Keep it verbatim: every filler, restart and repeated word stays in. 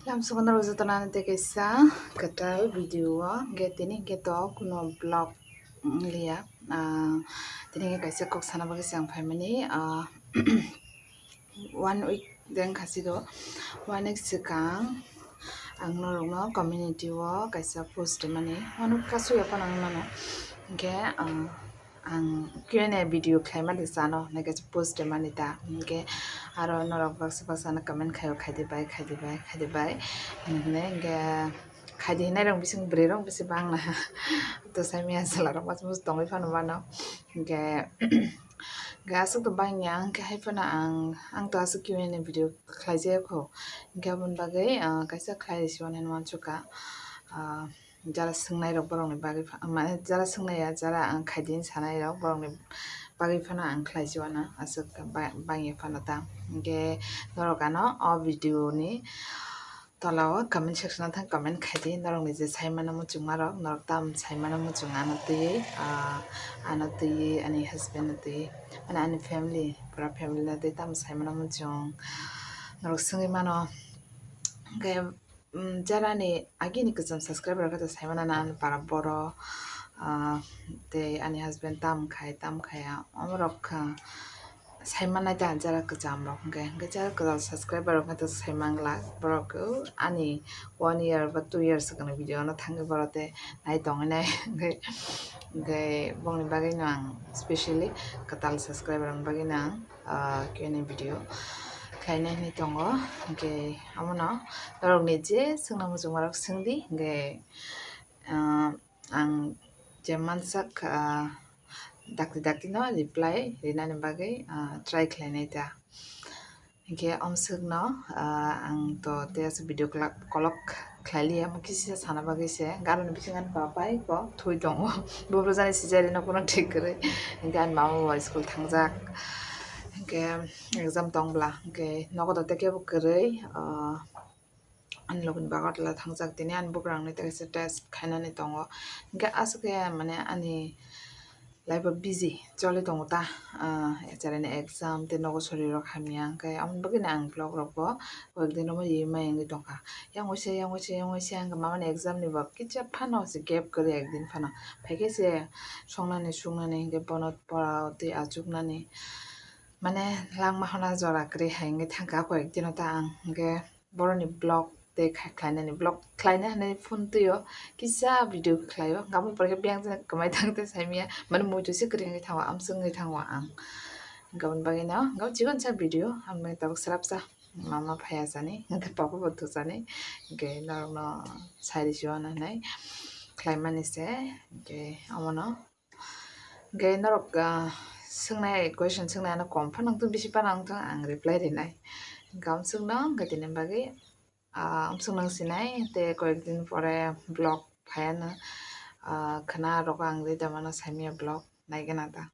Lamsogo norok jotono ani tei kaisa kwtal video o, hwnkhe tini hwnkhe to kuno vlog, mm, liya. Ah, tini hwnkhe kaisa kok sana bagwi se ang phaimani. Ah, one week de wngkha si do, one week swkang ang norokno community o kaisa post rimani, wano kasu ya phano wngmano. Hwnkhe, ah, ang Q and A video khlaima de chano, hwnwi kaisa post rimani ta. Hwnkhe aro norok baksa baksa no comment khaio, "Khaidi bai, khaidi bai, khaidi bai," hwnwi hwnwi. Hwnkhe khaidi hwnwi rok bising bwrwi rok bisi bang na. To sai miya chwla rok mas mas tongwi phano mano. Hwnkhe, hwnkhe aswk to bang ya, hwnkhe hai phano ang, ang to aswk Q and A video khlai jaya kho. Hwnkhe aboni bagwi, ah, kaisa khlai risi hwnwi mansukha. Ah, jara swngnai rok borokni bagwi pha-, mane jara swngnai ya, jara ang khaidi sanai rok borokni bagwi phano ang khlai si uanw aswk ba-, bangya phano ta. Hwnkhe norok ano o video ni tola o comment section o thang comment khaidi, norokni je saimano muchungma rok, norok tam saimano muchung ano twiwi, ah, ano twiwi, ani husband no twiwi, mane ani family, pura family no twi tam saimano muchung norok swngwi mano. Hwnkhe, mm, jara ni agini kwcham subscriber khe to saimano na, ani para boro, ah, tei ani husband tam khai, tam khai ya, omorok, ah, saimanai ta jara kwcham rok hwnkhe, hwnkhe jara kwtal subscriber rok khe to saimangla, borok, uh, ani one year ba two years swkangni video no thangwi borok tei nai tongwi nai, hwnkhe, hwnkhe bongni bagwi no ang specially kwtal subscriber rokni bagwi no ang, ah, Q and A video khlainai hinwi tongo. Hwnkhe omono norokni je swngna muchungmarok swngdi, hwnkhe, ah, ang je mansak, ah, dakti dakti no reply rinani bagwi, ah, try khlainai ta. Hwnkhe omswkno, ah, ang to tei aswk video kolok khlai liya, omo kisa sana bagwi se. Garoni bisingo ani baba bai bo thwi tongo. Bo rwjani sijari no, bono thik kwrwi. Hwnkhe ani mama bo school thangjak. Hwnkhe exam tong bwla. Hwnkhe nogo to tei kebo kwrwi, ah, ani logoni bagartala thangjak, tini ani bugrangni tei kaisa test khainani tongo. Hwnkhe aswk khe mane ani life o busy choli tongo ta, ah, echareni exam tei nogo sorirok hamya, hwnkhe aboni bagwino ang vlog rokbo koyekdin omo riwi mai wngwi tongkha. Yang waisa, yang waisa, yang waisa hwnkhe mamani exam ni bo kisa phano se gap kwrwi ekdin phano. Phaikhe se songnani suknani hwnkhe bono pora twi achuknani mane langma hana jora kwrwi hai wngwi thangkha koyekdino ta ang, hwnkhe boroni vlog tei khai-, khlainani vlog khlaina hinwi phone twi o kisa video khlaio, hwnkhe aboni pore khe biyang jani kwmai thang tei saimanya, mane muitu se kwrwi wngwi thango, amswk wngwi thango ang. Hwnkhe aboni bagwino hwnkhe chikon sa video hambai tabuk swrapsa mama phaiya sani, hwnkhe papa bo thusani, hwnkhe norokno sai risi uanw hinwi khlaimani se, hwnkhe omono. Hwnkhe norok, ah, swngnai, question swngnai ano kom phano wngthung, bisi phano wngthung, ang reply rinai. Hwnkhe amswkno, hwnkhe tini bagwi, ah, amswkno wngsinai, tei koyekdin pore vlog phaiano, ah, khwna rok ang rwi tongmano saimanya vlog naigwna ta.